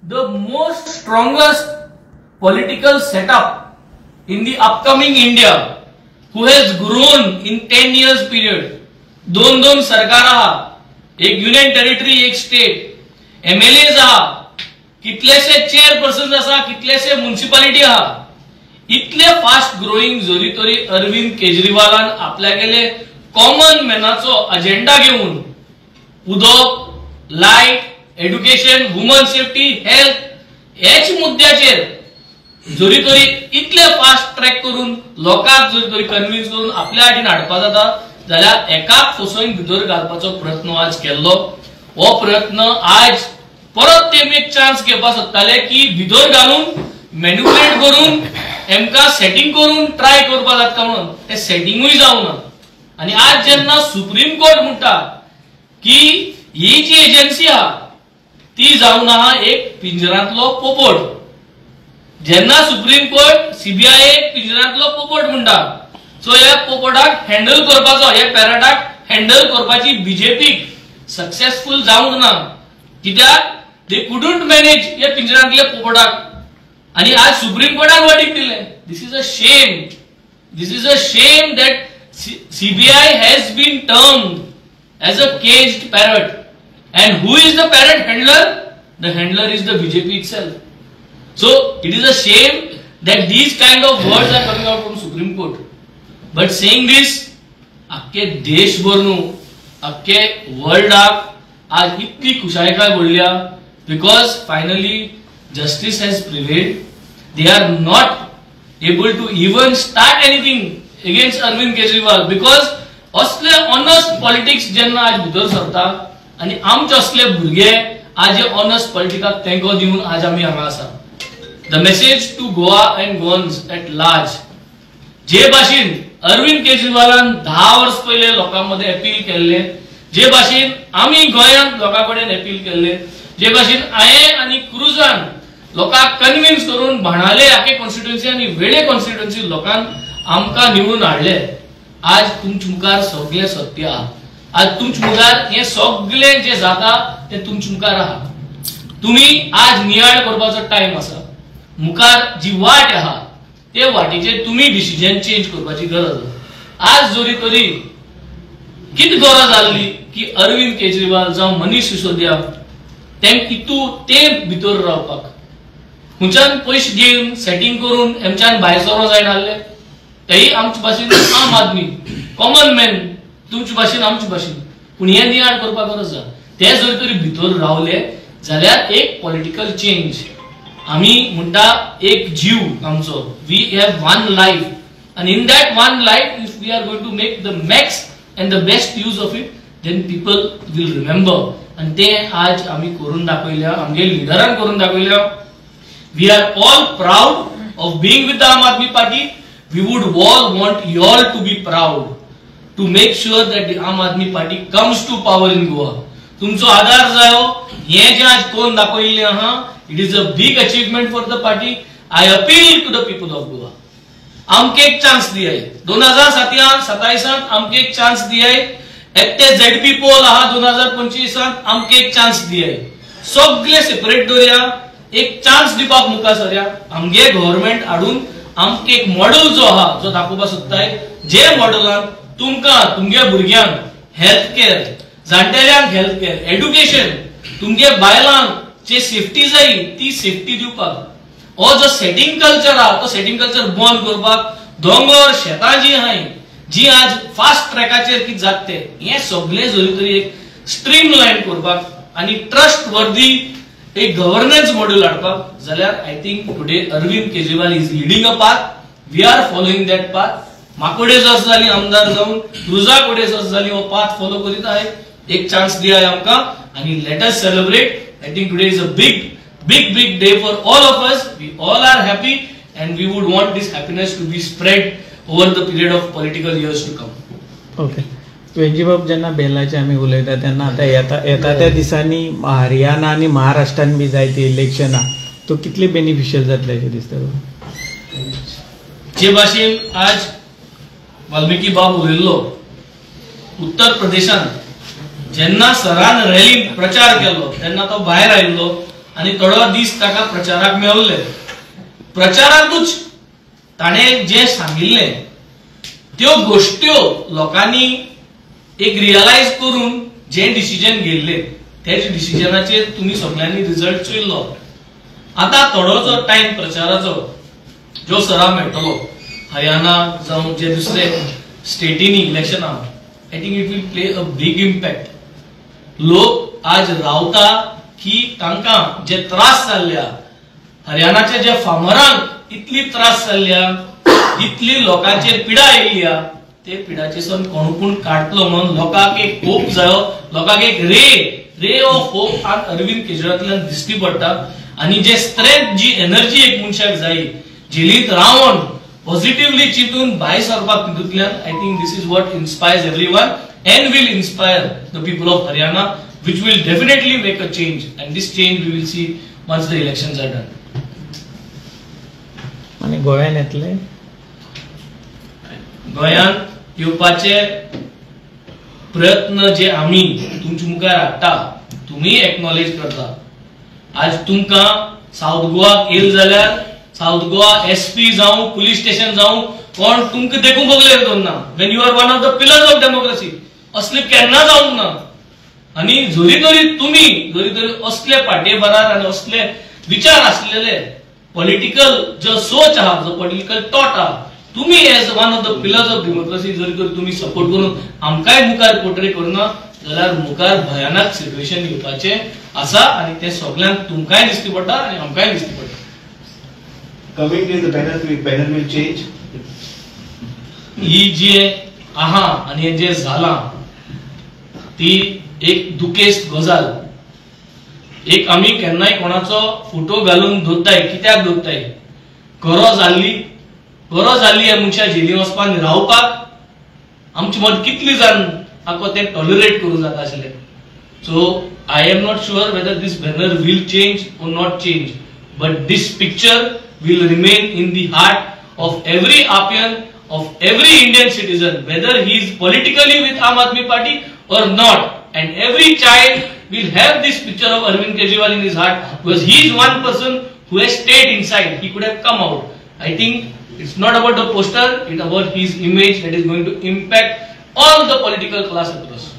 the most strongest political setup in the upcoming India who has grown in 10 years period. दोन दोन सरकार आहा, एक युनियन टेरिटरी, एक स्टेट, एमएलएज आहा, कितलेशे चेअरपर्सन आसा, कितलेशे म्युनिसिपालिटी आहा. इतले फास्ट ग्रोईंग जरी तरी अरविंद केजरीवालान आपल्यागेले कॉमन मॅनाचो अजेंडा घेवन उदक, light, education, woman safety, health हेच मुद्द्याचेर जरी तरी इतले फास्ट ट्रॅक करून लोकांक जरी तरी कन्विन्स करून आपल्या आटीन हाडपा जाता जाल्यार एकाक फसोवन भितर घालपाचो प्रयत्न आज केल्लो. हो प्रयत्न आज परत ते एक चान्स घेवपाक सोदताले की भितर घालून मॅन्युपुलेट करून हेमकां सेटिंग करून ट्राय करपाक जाता म्हणून, ते सेटिंगूय जावना. आनी आज जेन्ना सुप्रीम कोर्ट म्हणटा की ही जी एजन्सी आहा ती जावन आहा एक पिंजरांतलो पोपट, जेन्ना सुप्रीम कोर्ट सीबीआय एक पिंजरांतलो पोपट म्हणटा, सो ह्या पोपटाक हँडल करपाचो, ह्या पॅराटाक हँडल करपाची बीजेपीक सक्सेसफूल जावंक ना, कित्याक they couldn't manage ह्या पिंजरांतल्या पोपटाक. आनी आज सुप्रीम कोर्टान वर्डीक दिलें. This is a shame, this is a shame that CBI has been termed as a caged parrot. And who is the parrot handler? The handler is the BJP itself. So it is a shame that these kind of words are coming out from Supreme Court. But saying this, अख्खे देश भर न्हू, अख्खे वर्ल्डाक आज इतली खुशालकाय पडल्या because finally justice has prevailed. They are not able to even start anything against Arvind Kejriwal because असले ऑनस्ट पॉलिटिक्स जेन्ना आज भितर सरता आनी आमचे असले भुरगे आज हे ऑनस्ट पॉलिटिकाक तेंको दिवन आज आमी हांगा आसा. The message to Goa and Goans at large, जे भाशेन अरविंद केजरीवालान 10 वर्स पयले लोकां मदें अपील केल्लें, जे भाशेन आमी गोंयांत लोकां कडेन अपील केल्लें, जे भाशेन हांवें आनी क्रुजान लोकांक कन्विन्स करून बाणाले आखे कॉन्स्टिट्युएन्सी आनी वेळे कॉन्स्टिट्युएन्सी लोकांक आमकां निवडून हाडले, आज तुमच्या मुखार सगळें सत्य आहा. आज तुमच्या मुखार हें सगळें जें जाता तें तुमच्या मुखार आहा. तुमी आज नियाळ करपाचो टायम आसा. मुखार जी वाट आहा ते वाटेचेर तुमी डिसिजन चेंज करपाची गरज आसा. आज जरी तरी कितें गरज आहली की अरविंद केजरीवाल जावं मनीष सिसोदिया तेंक कितू ते भितर रावपाक खंयच्यान पयशे घेवन सेटिंग करून हेमच्यान भायर सरो जायना आहले. तेय आमचे भाशेन आम आदमी, कॉमन मॅन, तुमचे भाशेन आमचे भाशेन, पूण हें नियाळ करपाक गरज आसा. ते जर तरी भितर रावले जाल्यार एक पॉलिटिकल चेंज, आमी म्हणटा एक जीव आमचो, we have one life and in that one life if we are going to make the max and the best use of it then people will remember. आनी तें आज आमी करून दाखयल्या, आमगे लिडरान करून दाखयल्या. We are all proud of being with the Aam Aadmi Party. We would all want you all to be proud to make sure that the Aam Aadmi Party comes to power in Goa. तुमचो आधार जायो. हें जें आज कोण दाखयिल्लें आहा, it is a big achievement for the party. I appeal to the people of Goa, आमकां एक chance दियाय. 2027 आमकां एक चान्स दियाय. एकटे झेडपी पोल आहा 2025 आमकां एक चान्स दियाय. सगळे सेपरेट दवरया, एक चान्स दिवपाक मुखार सरया. आमगे गव्हर्मेंट हाडून आमकां एक मॉडल जो आहा जो दाखोवपाक सोदताय, जे मॉडलान तुमकां तुमगे भुरग्यांक हेल्थ केअर, जाणटेल्यांक हेल्थ केअर, एड्युकेशन, तुमगे बायलांक जे सेफ्टी जाय ती सेफ्टी दिवपाक, हो जो सेटिंग कल्चर आहा तो सेटिंग कल्चर बंद करपाक, दोंगर शेतां जी आहाय जी आज फास्ट ट्रॅकाचेर कितें जाता तें हें सगळें जरी तरी एक स्ट्रीम लायन करपाक आनी ट्रस्ट वर्दी एक गव्हर्नन्स मॉडेल हाडपाक जाल्यार I think today Arvind Kejriwal is leading a path, we are following that path. Makode जस जाली आमदार जावन, क्रुजा कोडे जस जाली हो पाथ फॉलो करीत आहे. एक चान्स दिया आमकां आनी let us celebrate. I think today is a big big big day for all of us. We all are happy and we would want this happiness to be spread over the period of political years to come. Okay, वेंजीबाब, जेन्ना बेलाचे आमी उलयता तेन्ना आतां येता त्या दिसांनी हरियाणा आनी महाराष्ट्रान बी जायती इलेक्शनां, तो कितले बेनिफिशियल जातले अशें दिसता तुका? जे भाशेन आज वाल्मिकी बाब उलयल्लो, उत्तर प्रदेशान जेन्ना सरान रॅलीन प्रचार केलो तेन्ना तो भायर आयिल्लो आनी थोडो दीस ताका प्रचाराक मेळले. प्रचारांतूच ताणें जें सांगिल्लें त्यो गोश्ट्यो लोकांनी एक रियलायज करून जें डिसिजन घेल्लें तेच डिसिजनाचेर तुमी सगळ्यांनी रिजल्ट चोयल्लो. आतां थोडो जो टायम प्रचाराचो जो सराव मेळटलो हरियाणा जावं जे दुसरे स्टेटींनी इलेक्शनां, I think it will play a big impact. लोक आज रावता की तांकां जे त्रास जाल्ल्या, हरियाणाच्या ज्या फार्मरांक इतली त्रास जाल्ल्या, इतली लोकांचेर पिडा आयिल्ली, ते पिडाचे सन कोण काडटलो म्हणून लोकांक एक होप जायो, लोकांक एक रे ऑफ होप आज अरविंद केजरीवालांतल्यान दिश्टी पडटा. आनी जे स्ट्रेंथ, जी एनर्जी एक मनशाक जाय जेलींत रावन पॉझिटिव्हली चिंतून भायर सरपाक तितूंतल्यान, I think this is what inspires everyone and will inspire the people of Haryana, which will definitely make a change, and this change we will see once the elections are done. आनी गोंयान येतले? गोंयांत येवपाचे प्रयत्न जे आमी तुमच्या मुखार हाडटा, तुमी एक्नॉलेज करता. आज तुमकां सावथ गोवाक येयल जाल्यार सावथ गोवा एसपी जावं, पुलीस स्टेशन जावं, कोण तुमकां देखूंक बगलेर दवरना. When you are one of the pillars of democracy, असले केन्ना जावंक ना. आनी जरी तरी तुमी जरी तरी असले पाटयेभारार आनी असले विचार आसलेले पॉलिटिकल जो सोच आहा, जो पॉलिटिकल टॉट आहा, तुमी as one of the pillars of democracy जरी तरी तुमी सपोर्ट करून आमकांय मुखार पोर्ट्रे करुना जाल्यार मुखार भयानक सिट्युएशन येवपाचें आसा आनी तें सगल्यांक तुमकांय दिश्टी पडटा आनी आमकांय दिश्टी पडटा. Coming days the banner will change. ही जी आहा आनी हें जें जालां ती एक दुखेस्त गजाल. एक आमी केन्नाय कोणाचो फोटो घालून दवरताय, कित्याक दवरताय? गरज आहली, गरज आहली ह्या मनशा जेली वचपाक आनी रावपाक. आमचे मद कितली जाण आको तें टॉलरेट करूं जाता आशिल्लें. So I am not sure whether this banner will change or not change, but this picture will remain in the heart of every Aapian, of every Indian citizen, whether he is politically with Aam Aadmi Party or not. And every child will have this picture of Arvind Kejriwal in his heart, because he is one person who has stayed inside. He could have come out. I think it's not about the poster, it's about his image that is going to impact all the political class across.